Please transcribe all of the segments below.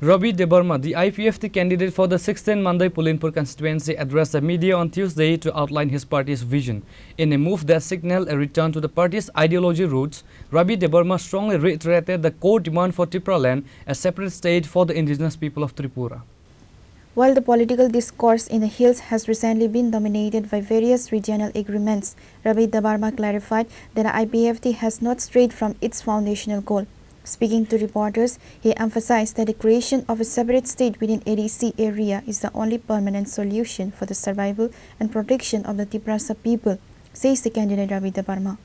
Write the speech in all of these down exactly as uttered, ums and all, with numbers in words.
Rabi Debbarma, the I P F T candidate for the sixteen Mandai Pulinpur constituency, addressed the media on Tuesday to outline his party's vision. In a move that signaled a return to the party's ideology roots, Rabi Debbarma strongly reiterated the core demand for Tipraland, a separate state for the indigenous people of Tripura. While the political discourse in the hills has recently been dominated by various regional agreements, Rabi Debbarma clarified that I P F T has not strayed from its foundational goal. Speaking to reporters, he emphasized that the creation of a separate state within A D C area is the only permanent solution for the survival and protection of the Tiprasa people, says the candidate Rabi Debbarma.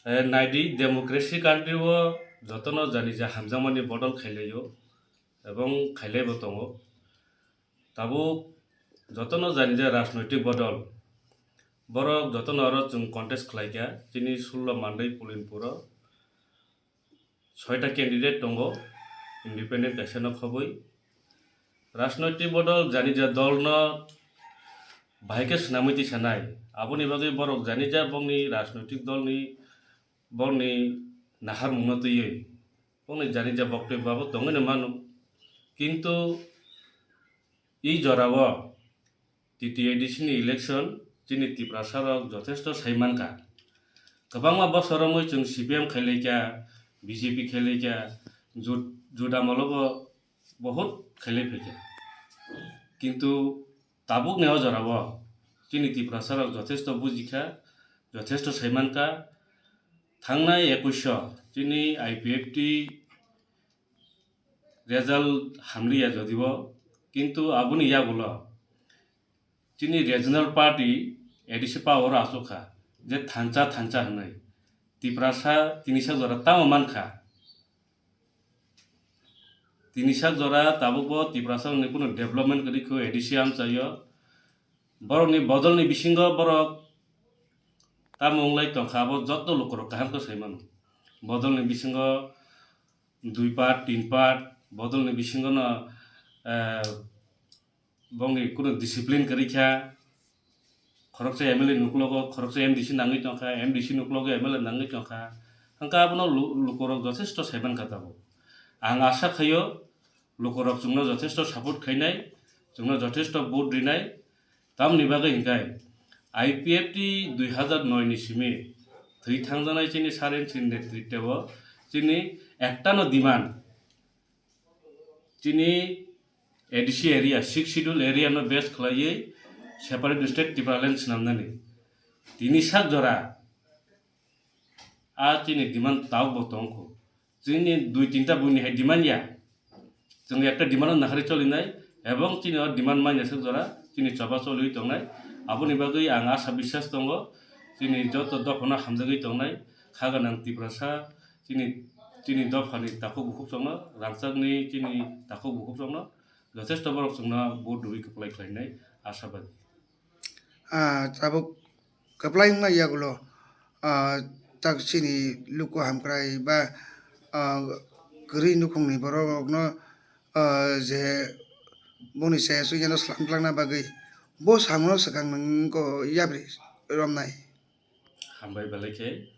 Eh, naidi, democracy country o jotono jani ja hamjakmani bodol khailaio, ebong khailaibo tongo. Tabuk jotono jani ja rajnoitik bodol, borok jotono aro chwng contest khlaikha, chini sullo Mandai Pulinpuro. Soita candidate tongo, independent kaisa no khobwi. Rajnoitik bodol jani ja dol no bahai khe swnamwi tisa nai. Aboni bagwi borok jani ja bongni rajnoitik dol ni, bongni naharmung no twiwi, bongni jani ja boktoi babo tongwi no mano. Kintu i jora o T T A D C ni election chini Tiprasa rok jothesto sai mankha. Kwbangma bosor romwi chwng C P M khailaikha, B J P khailaikha, jut-, jut amolo bo bohut khailai phaikha. Kintu tabukni o jora o chini Tiprasa rok jothesto bujikha, jothesto sai mankha. Thangnai ekush o chini I P F T result hamliya jodibo, kintu aboni yagulo chini regional party A D C power o achukha je thansa thansa hwnwi. Tiprasa tini sak jora tamo mankha. Tini sak jora tabukbo Tiprasa ni kunu development kwrwi kho A D C amchaio. Borokni bodolni bisingo borok tamo wnglai tongkha, abo joto lukurok kaham khe sai mano. Bodolni bisingo dui part, tin part, bodolni bisingo no, eh, bongni kunu discipline kwrwi kha. Khoroksa M L A nuklogo, khoroksa M D C nangwi tongkha, M D C nuklogo M L A nangwi tongkha. Hwnkhe abono lu-, lukurok jothesto sai mankha tabuk. Ang asa khaio, lukurok chwngno jothesto support khainai, chwngno jothesto vote rinai. Tamoni bagwi hwnkhe I P F T dui hazar noi ni simi thwi thangjaknai chini Saren chini netritwo chini ektano demand, chini A D C area, Sixth Schedule area no base khlaiwi separate state Tipraland swnamnani. Tini sak jora a chini demand tabukbo tongkho. Chini dui tinta buini hai demand ya. Chwng ekta demand no naharwi cholinai, ebong chini o demand manya sak jora chini choba choliwi tongnai. Aboni bagwi ang asa biswas tongo, chini joto dophano hamjagwi tongnai, kha gwnang Tiprasa, chini, chini dophani takhuk bukhuk chongno, rangchakni chini takhuk bukhuk chongno, jothesto borok chwngno vote rwui kwplai khlainai asabadi. Ah, tabuk kwplai wngma yagulo, ah, tak chini luku hamkrai ba, ah, kwrwi nukhungni borok rokno, ah, je boni chaya suijano slam tlangna bagwi bo samungo swkang nwng wngkho yapri romnai. Hambai belai khe.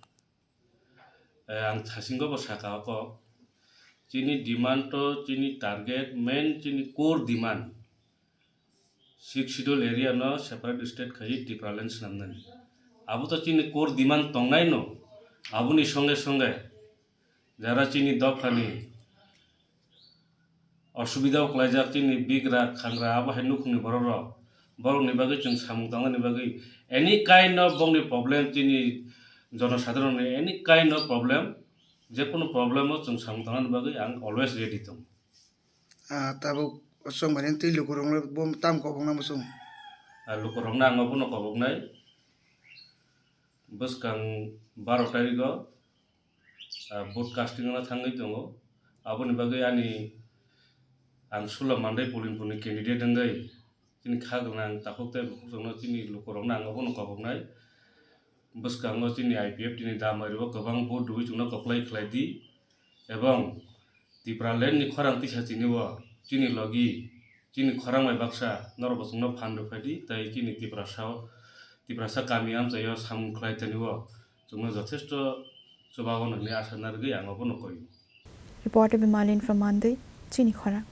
Eh, ang thasingo bo saka o kok. Chini demand to, chini target, main chini core demand. Sixth Schedule area no separate state khai Tipraland swnamnani. Abo to chini core demand tongnai no. Aboni songe songe jara chini dophani osubida o kwlaijak chini bigra khangra abo hai nukhungni borok rok, borokni bagwi chwng samung tangnani bagwi any kind of bongni problem, chini jonosadharon ni any kind of problem, jekunu problem o chwng samung tangnani bagwi ang always ready tongo. Ah, tabuk chwng bai twi lukurokno bo tam kobokna muchung. Ah, lukurokno ang obono koboknai bwskang baro tarikh o, ah, vote casting no thangwi tongo. Aboni bagwi ani, ang Sula Mandai Pulinpurni candidate wngwi chini kha gwnang takhuk tei bukhuk chwngno chini lukurokno ang obono koboknai. Bwskango chini I P F T ni damai rwo kwbang vote rwui chwngno kwplai khlai di, ebong Tipraland ni khorang tisa chini o chini logi, chini khorang bai baksa norok bo chwngno phan rw phai di, tei chini Tiprasa o, Tiprasa kami amchai o samung khlai thani o chwngno jothesto chubago hwnwi asa narwgwi ang obono koi. Reporter Bimalin from Mandai, chini khorang.